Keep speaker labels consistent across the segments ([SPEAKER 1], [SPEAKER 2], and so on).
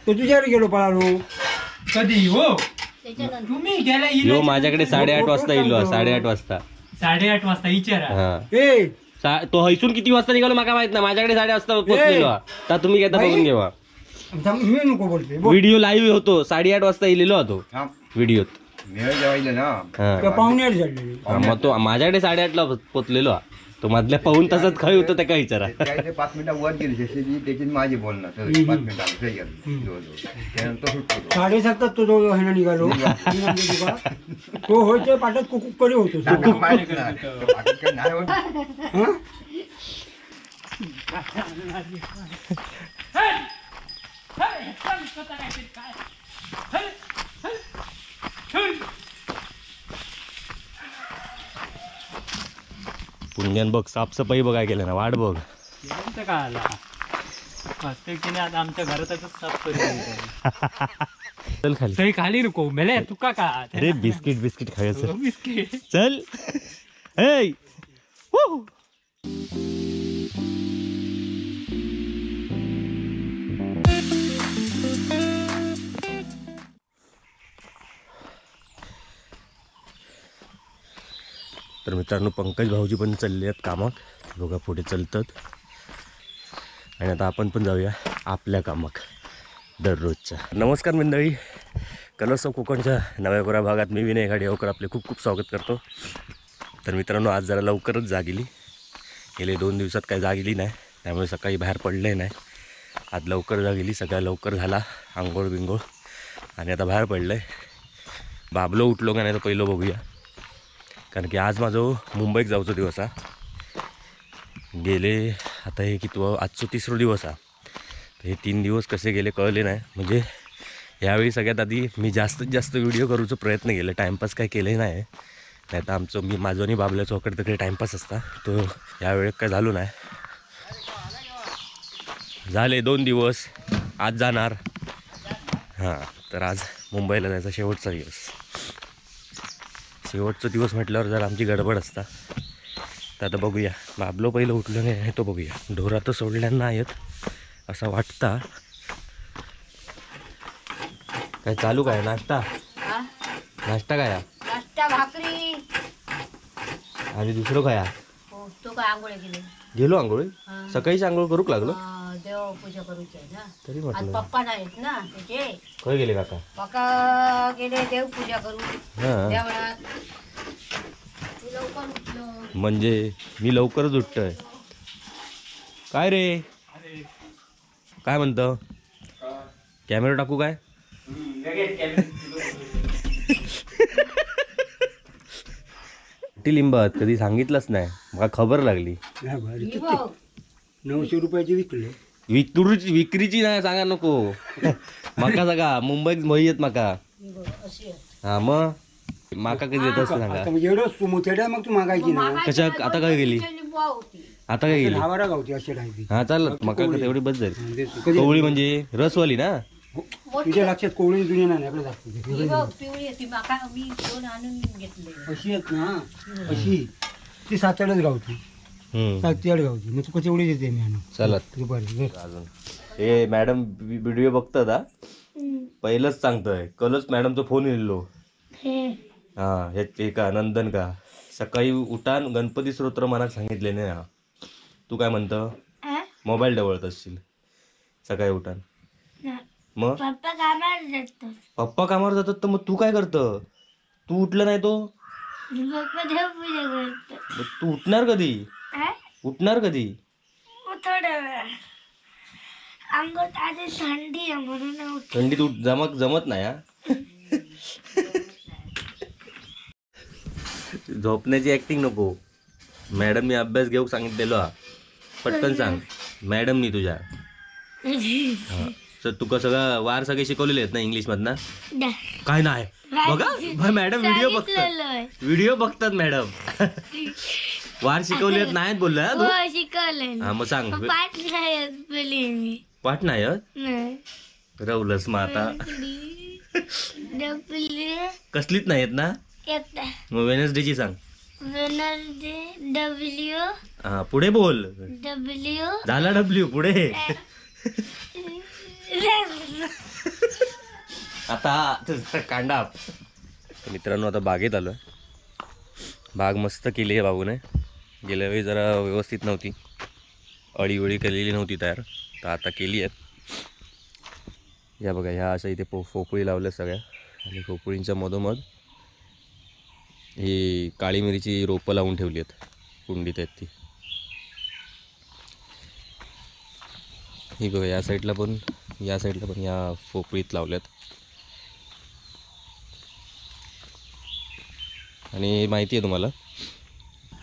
[SPEAKER 1] तो तुझ्याकडे गेलो पळालो.
[SPEAKER 2] कधी हो तुम्ही गेला?
[SPEAKER 3] यो माझ्याकडे 8:30 वाजता इलो. 8:30 वाजता.
[SPEAKER 2] 8:30 वाजता विचारा.
[SPEAKER 1] ए
[SPEAKER 3] तो हैसून किती वाजता निघालो माका माहित नाही. माझ्याकडे 8:30 वाजता पोहोचलेलो. तर तुम्ही काय बघून घेवा.
[SPEAKER 1] मी नको बोलते.
[SPEAKER 3] व्हिडिओ लाईव्ह होतो. 8:30 वाजता इलेलो होतो व्हिडिओत. मग तो माझ्याकडे 8:30 ला पोचलेलो. तो मधल्या पाऊन तासात काय होतं त्या काय विचारा.
[SPEAKER 4] 5 मिनिटं वर गेली त्याची माझी बोलणार. 5 मिनिटं
[SPEAKER 1] 7:30 तो जो निघालो तो होय पाटात कुकुक होतो.
[SPEAKER 3] पुण्यान बघ साफसफाई बघाय केलं ना, वाट बघ.
[SPEAKER 2] काय आला आता आमच्या घरातच साफ करून.
[SPEAKER 3] चल खाली.
[SPEAKER 2] खाली नको मेले तुका का.
[SPEAKER 3] अरे बिस्किट बिस्किट खायचं.
[SPEAKER 2] बिस्किट
[SPEAKER 3] चल. ए तर मित्रांनो पंकज भाऊजी पण चालले आहेत कामाक. बघा पुढे चालतात. आणि आता आपण पण जाऊया आपल्या कामाक दररोजच्या. नमस्कार मंडळी, कलर्स ऑफ कोकणच्या नव्या कोऱ्या भागात मी विनय गाडीवकर आपले खूप खूप स्वागत करतो. तर मित्रांनो आज जरा लवकरच जाग आली. गेले 2 दिवसात काय जाग आली नाही, त्यामुळे सकाळी बाहेर पडले नाही. आज लवकर जाग आली, सकाळी लवकर झाला आंघोळ बिंघोळ आणि आता बाहेर पडलं आहे. बाबलो उठलो का नाही तर पहिलं बघूया, कारण की आज माझं मुंबईत जाऊचा दिवस हा. गेले आता हे कितवं, आजचं 3 दिवस हा. तर हे 3 दिवस कसे गेले कळले नाही. म्हणजे यावेळी सगळ्यात आधी मी जास्तीत जास्त व्हिडिओ करूचा प्रयत्न केला. टाईमपास काय केले नाही, नाही तर आमचं मी माझं आणि बाबल्या चौकट तिकडे टाईमपास असता, तो यावेळी काय झालो नाही. झाले 2 दिवस, आज जाणार. हां, तर आज मुंबईला जायचा शेवटचा दिवस. शेवटचा दिवस म्हटल्यावर जरा आमची गडबड असता. तर आता बघूया बाबलो पहिलं उठलं नाही तो बघूया. ढोरा तर सोडल्या नाहीत असं वाटता. काय चालू काय नाश्ता? नाश्ता काय?
[SPEAKER 5] नाश्ता भाकरी.
[SPEAKER 3] आणि दुसरं काय?
[SPEAKER 5] तो काय आंघोळ केली.
[SPEAKER 3] गेलो आंघोळ? सकाळीच आंघोळ करूक लागलो.
[SPEAKER 5] देव पूजा करूची आहे ना.
[SPEAKER 3] तरी म्हटलं
[SPEAKER 5] पप्पा नाहीत ना तुझे.
[SPEAKER 3] काय गेले काका?
[SPEAKER 5] काका गेले देव पूजा करू देवळात. लवकर उठलो
[SPEAKER 3] म्हणजे मी लवकरच उठतोय. काय रे काय म्हणतो? कॅमेरा टाकू काय? लिंबात कधी सांगितलंच नाही, मला खबर लागली.
[SPEAKER 1] 900 रुपयाची विकले.
[SPEAKER 3] विक्रीची नाही सांगा नको. माका सांगा मुंबईत मही येत माका. हा मग माका कधी येत असं सांगा.
[SPEAKER 1] मग तू मागायची ना
[SPEAKER 3] कशा. आता काय गेली? आता काय गेली? हा चालत माका तेवढी बस झाली. कोवळी म्हणजे रसवाली ना?
[SPEAKER 1] तुझ्या लक्षात कोवळी जुनी नाही अशी आहेत ना, अशी ती 7-8 गावची. 7-8 गावची. मग तुका तेवढी देते मी आणून.
[SPEAKER 3] चालत
[SPEAKER 1] दुपारी
[SPEAKER 3] अजून. ए मॅडम व्हिडिओ बघतात हा. पहिलंच सांगतोय कलच मॅडमचा फोन येलो. हा हे का नंदन का सकाळी उठान गणपती स्तोत्र मनात सांगितले ना. तू काय म्हणतं? मोबाईल डवळत असशील सकाळी उठान. मग
[SPEAKER 6] पप्पा कामावर जातात.
[SPEAKER 3] पप्पा कामावर जातात तर मग तू काय करतं? तू उठलं नाही तो?
[SPEAKER 6] पप्पा देवपूजा करतात.
[SPEAKER 3] मग तू उठणार कधी? उठणार कधी?
[SPEAKER 6] थोड्या वेळ. अंगात आधी थंडी आहे म्हणून.
[SPEAKER 3] थंडीत जमत नाही. हा झोपण्याची ऍक्टिंग नको. मॅडम मी अभ्यास घेऊ सांगितलेलो हा. पटकन सांग मॅडम मी तुझ्या. सर तुका सगळं वार सगळे शिकवलेले आहेत ना इंग्लिश मधनं? काय नाही बघा मॅडम व्हिडिओ बघतात, व्हिडिओ बघतात मॅडम. वार शिकवले नाहीत बोलला तू?
[SPEAKER 6] शिकवले.
[SPEAKER 3] हा मग सांग.
[SPEAKER 6] पाठ नाही मी.
[SPEAKER 3] पाठ नाही रवलंस मग आता. कसलीच नाही येत ना? मग वेनसडेची सांग.
[SPEAKER 6] Wednesday W.
[SPEAKER 3] हा पुढे बोल.
[SPEAKER 6] डब्ल्यू
[SPEAKER 3] झाला डब्ल्यू पुढे. आता तुझा कांडा. मित्रांनो आता बागेत आलो आहे. बाग मस्त केली आहे बाबूने. गेल्या वेळी जरा व्यवस्थित नव्हती, अळी वळी केलेली नव्हती तयार, तर आता केली आहेत. या बघा ह्या अशा इथे पोफोळी लावल्या सगळ्या, आणि पोफोळींच्या मधोमध ही काळी मिरीची रोपं लावून ठेवली आहेत, कुंडीत आहेत ती. ही बघा या साईडला पण, या साईडला पण या पोफोळीत लावल्यात. आणि माहिती आहे तुम्हाला,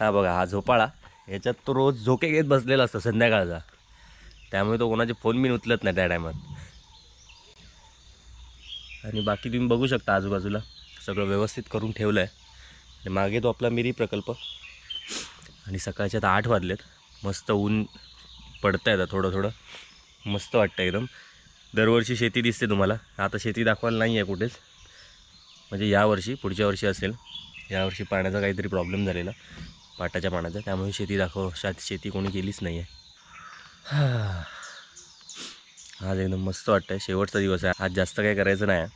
[SPEAKER 3] हा बघा हा झोपाळा, ह्याच्यात तो रोज झोके घेत बसलेला असतो संध्याकाळचा, त्यामुळे तो कोणाचे फोन बी उचलत नाही त्या टायमात. आणि बाकी तुम्ही बघू शकता आजूबाजूला सगळं व्यवस्थित करून ठेवलं आहे. आणि मागे तो आपला मिरी प्रकल्प. आणि सकाळचे आता 8 वाजलेत, मस्त ऊन पडतं आहे आता थोडं थोडं, मस्त वाटतं एकदम. दरवर्षी शेती दिसते तुम्हाला, आता शेती दाखवायला नाही आहे कुठेच, म्हणजे यावर्षी, पुढच्या वर्षी असेल. यावर्षी पाण्याचा काहीतरी प्रॉब्लेम झालेला, पाटाच्या पाण्याचा, त्यामुळे शेती शेती कोणी केलीच नाही आहे. आज एकदम मस्त वाटतं आहे, शेवटचा दिवस आहे आज, जास्त काही करायचं नाही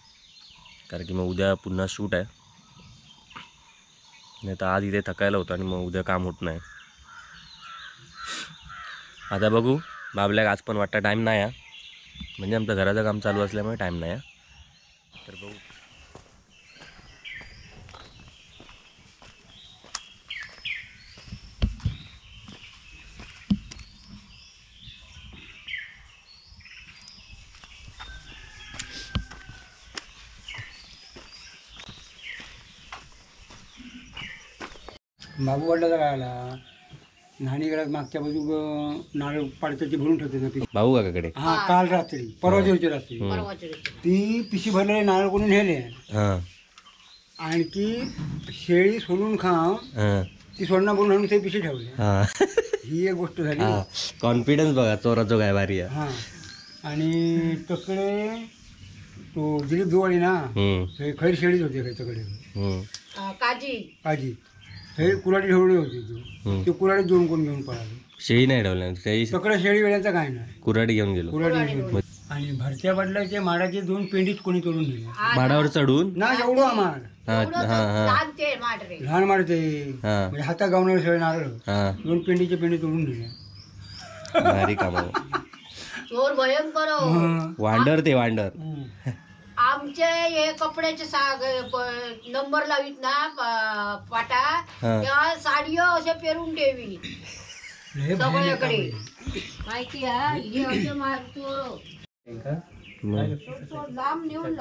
[SPEAKER 3] कारण की मग उद्या पुन्हा शूट आहे, नाही तर आज इथे थकायला होतं आणि मग उद्या काम होत नाही. आता बघू, बाबल्याक आज पण वाटतं टाईम नाही आहे, म्हणजे आमचं घराचं काम चालू असल्यामुळे टाईम नाही आहे, तर बघू.
[SPEAKER 1] बाबू वडिलाचा काय आला नाणीगडात मागच्या बाजू नारळ पाडत्याची भरून ठेवते ना पिशी.
[SPEAKER 3] भाऊ काकाकडे?
[SPEAKER 1] हा, काल रात्री, परवा दिवशी रात्री ती पिशी भरलेले नारळ कोणी नेले, आणखी शेळी सोडून खाव, ती सोडणं भरून आणून ते पिशी ठेवले. ही एक गोष्ट झाली.
[SPEAKER 3] कॉन्फिडन्स बघा चोराचो काय भारी आहे.
[SPEAKER 1] हा, आणि तकडे तो दिलीप दुवाळी ना, खैर शेळीच होती तकडे, काजी काजी हे कुऱ्हाडी ठेवली होती तू, ते कुऱ्हाडी दोन कोण घेऊन पळाले.
[SPEAKER 3] शेळी नाही ठेवल्या
[SPEAKER 1] सगळं, शेळी वेळाचा काय नाही,
[SPEAKER 3] कुऱ्हाडी घेऊन गेलो,
[SPEAKER 1] कुऱ्हाडी घेऊन. आणि भरत्या बदलाचे माडाचे 2 पेंडीच कोणी तोडून दिले
[SPEAKER 3] माडावर चढून
[SPEAKER 1] ना, एवढं माड लहान माड ते, म्हणजे हाता गावणार शेळ नारळ, 2 पेंडीचे पेंडी तोडून दिले.
[SPEAKER 3] भारी काम,
[SPEAKER 5] चोर भयंकर
[SPEAKER 3] वांडर ते वांडर.
[SPEAKER 5] आमचे हे कपड्याचे नंबर लावित ना पाटा, तेव्हा साडयो असे पेरून ठेवी सगळ्याकडे, माहिती आहे. हे असे मारतो लांब नेऊन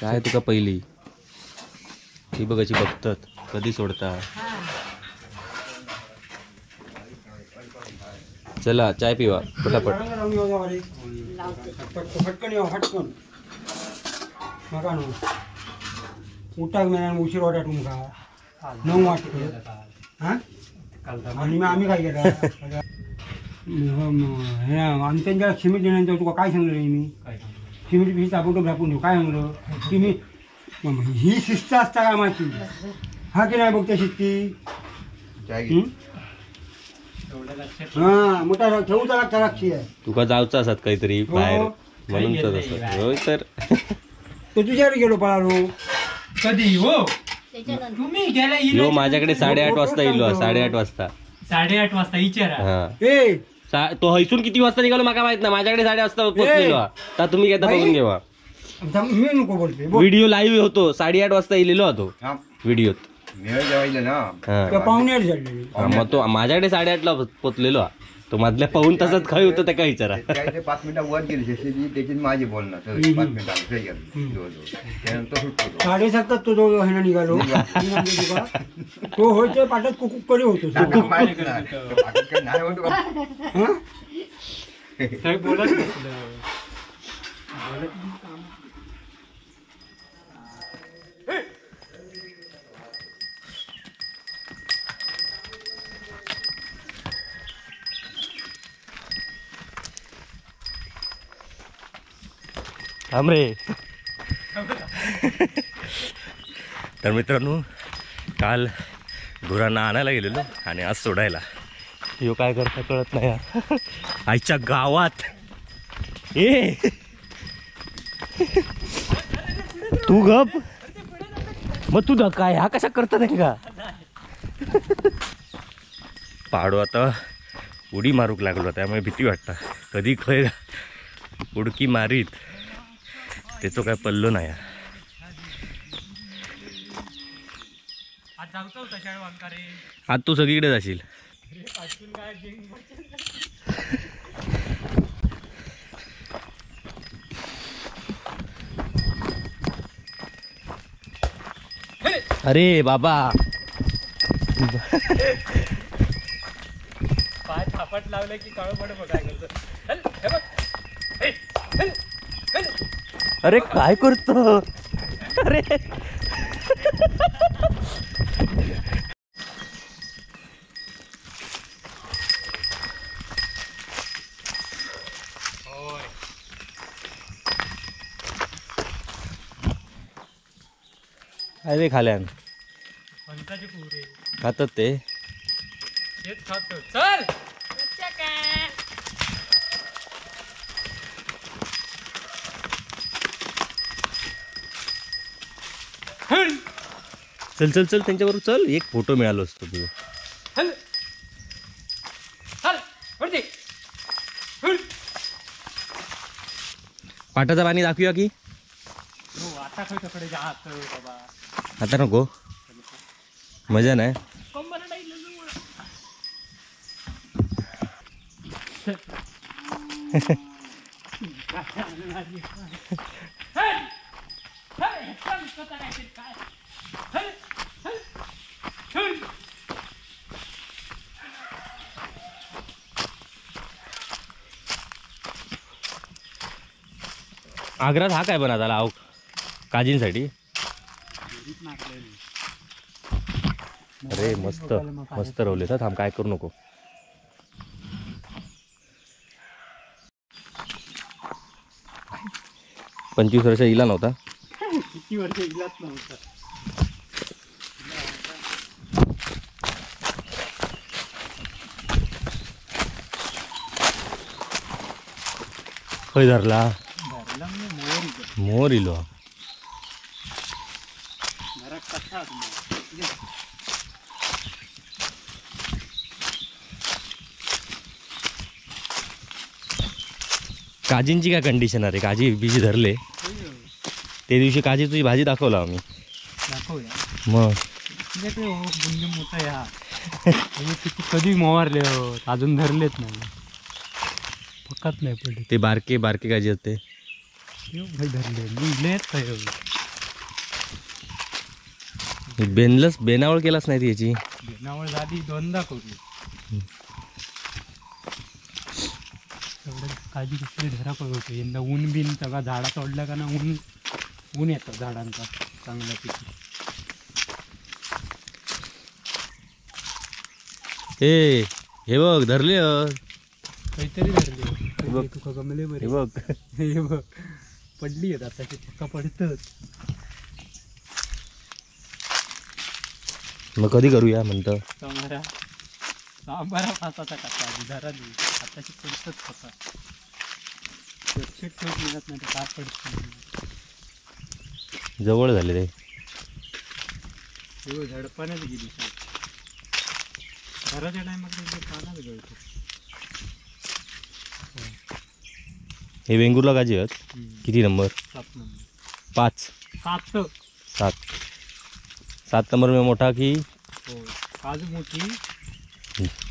[SPEAKER 3] काय तुका पहिली ती बघायची, बघतात कधी सोडता. चला चाय पिवा पटापट.
[SPEAKER 1] फटकन येऊ, फटकन नका न्हू उठाक मेल्यान उशीर वाटा तुमका 9 वाजता. हां, आणि मग आम्ही काय केलं हे आम्ही त्यांच्या सिमेंट देण्यानंतर तुका काय सांगलं मी, सिमेंट पिशी ताबडतोब झापून ठेव काय सांगलं की मी. ही शिस्त असता कामाची, हा की नाही बघता शिस्ती. हा मोठा ठेवूचा लागता लक्षी आहे
[SPEAKER 3] तुका, जाऊचा असत काहीतरी बाहेर म्हणून होय. तर
[SPEAKER 1] तो तुझ्याकडे गेलो पळालो
[SPEAKER 2] कधी हो तुम्ही गेला,
[SPEAKER 3] यो माझ्याकडे 8:30 वाजता येलो, 8:30 वाजता,
[SPEAKER 2] 8:30 वाजता विचारा.
[SPEAKER 1] ए
[SPEAKER 3] तो हैसून किती वाजता निघालो माका माहित ना, माझ्याकडे 8:30 वाजता पोहोचलेलो. तर तुम्ही घेता बघून घेवा,
[SPEAKER 1] मी नको बोलते.
[SPEAKER 3] व्हिडिओ लाईव्ह होतो, 8:30 वाजता येलेलो होतो व्हिडिओत, मग तो माझ्याकडे 8:30 ला पोचलेलो. तो मधल्या पाऊन तासात खय होतं त्या काय विचारा.
[SPEAKER 4] 5 मिनिटं वर गेली त्याची माझी बोलणार, 5 मिनिटं
[SPEAKER 1] 7:30 तो जो निघालो तो होय पाटात कुकुक कडे होतो.
[SPEAKER 3] थांब रे. तर मित्रांनो काल गुरांना आणायला गेलेलो आणि आज सोडायला. यो काय करता कळत नाही यार. आईच्या गावात ए तू गप मग तू काय हा कशा करता नाही का. पाडो आता उडी मारूक लागलो त्यामुळे भीती वाटता कधी खंय उडकी मारीत त्याचो काय पल्लो नाही. आज तू सगळीकडे जाशील. अरे बाबा
[SPEAKER 2] पाय थापट लावले की काळो पड बघ काय करतो.
[SPEAKER 3] अरे काय करतो. अरे अरे खाल्यान खातात ते
[SPEAKER 2] खातो. चल
[SPEAKER 3] चल चल चल त्यांच्याबरोबर चल. एक फोटो मिळालो असतो तुझं. पाटाचा पाणी दाखवूया की आता नको मजा नाही. आग्रात हा काय बनत आला आव काजींसाठी. अरे मस्त मस्त रवले. थांब काय करू नको. पंचवीस वर्ष इला नव्हता.
[SPEAKER 2] किती वर्ष इलाच नव्हता.
[SPEAKER 3] खंय धरला मोर इलो. काजींची काय कंडिशन अरे. काजी बिजी धरले ते दिवशी. काजी तुझी भाजी दाखवला आम्ही.
[SPEAKER 2] दाखवूया
[SPEAKER 3] मग
[SPEAKER 2] मोठा या किती कधी मोवारले अजून धरलेत नाही. पक्काच नाही पडले
[SPEAKER 3] ते बारके बारके काजी होते
[SPEAKER 2] धरले.
[SPEAKER 3] बेनलस बेनावळ केलाच नाही त्याची.
[SPEAKER 2] बेनावळ झाली दोनदा करू. काळजी कसली धरा होते यंदा. ऊन बिन सगळा झाडा तोडल्या का ना ऊन ऊन येतं झाडांचा चांगल्यापैकी.
[SPEAKER 3] ए हे बघ धरले
[SPEAKER 2] काहीतरी धरले बघ. तुका गमले बरे
[SPEAKER 3] हे बघ
[SPEAKER 2] हे बघ पडली आहेत आताची पक्का पडतच.
[SPEAKER 3] मग कधी करूया म्हणतं.
[SPEAKER 2] सांबारा सांबारा फासाचा कसा आधी धरा आताची पडतच कसा लक्ष ठेवत मिळत नाही काय पडत.
[SPEAKER 3] जवळ झाले ते.
[SPEAKER 2] हो झडपानच गेली घराच्या टायमात पानाच गळतो.
[SPEAKER 3] हे वेंगुर्ला काजी आहेत. किती नंबर?
[SPEAKER 2] 7 नंबर.
[SPEAKER 3] 5
[SPEAKER 2] 7
[SPEAKER 3] 7 7 नंबर में मोठा की
[SPEAKER 2] हो काजू मोठी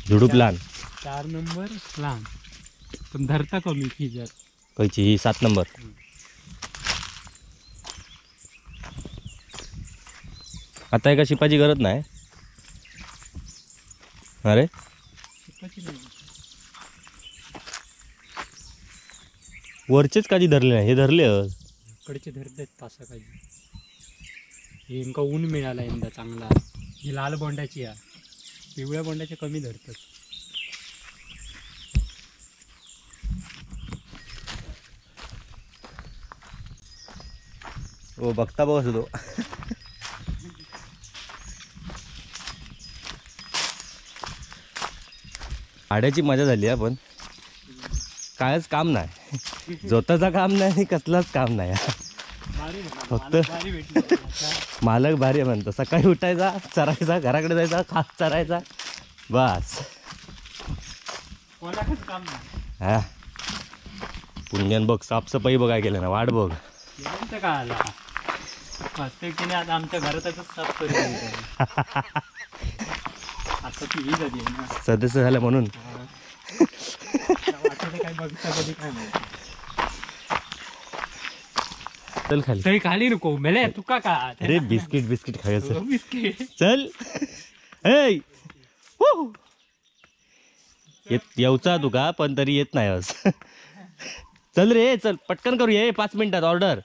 [SPEAKER 3] झुडूप लहान.
[SPEAKER 2] 4 नंबर लहान पण धरता कमी फिजर.
[SPEAKER 3] कैची ही 7 नंबर. आता एका शिपाची गरज नाही. अरे
[SPEAKER 2] शिपाची नाही.
[SPEAKER 3] वरचेच काजी धरले नाही हे धरले.
[SPEAKER 2] कडचे धरलेत पासा काजी. हे इनका ऊन मिळाला यंदा चांगला. ही लाल बोंडाची आहे पिवळ्या बोंडाचे कमी धरतात.
[SPEAKER 3] हो बघता बघत होतो. आड्याची मजा झाली आपण. कायच काम नाही, जोताचं काम नाही, कसलाच काम नाही. फक्त मालक भारी म्हणतो. सकाळी उठायचा, चरायचा, घराकडे जायचा, खास चरायचा, बस. हा पुण्यान बघ साफसफाई बघाय गेलं ना, वाट बघ.
[SPEAKER 2] का आला आता आमच्या घरातच साफ करून आता ती ही झाली ना,
[SPEAKER 3] सदस्य झालं म्हणून.
[SPEAKER 2] काय बघता कधी काय माहिती.
[SPEAKER 3] चल खाली.
[SPEAKER 2] तरी खाली नको मेले तुका का.
[SPEAKER 3] अरे बिस्किट बिस्किट खायचं.
[SPEAKER 2] बिस्किट
[SPEAKER 3] चल. ए येऊचा तुका पण तरी येत नाही आज. चल रे चल, पटकन करू ये, 5 मिनिटात ऑर्डर.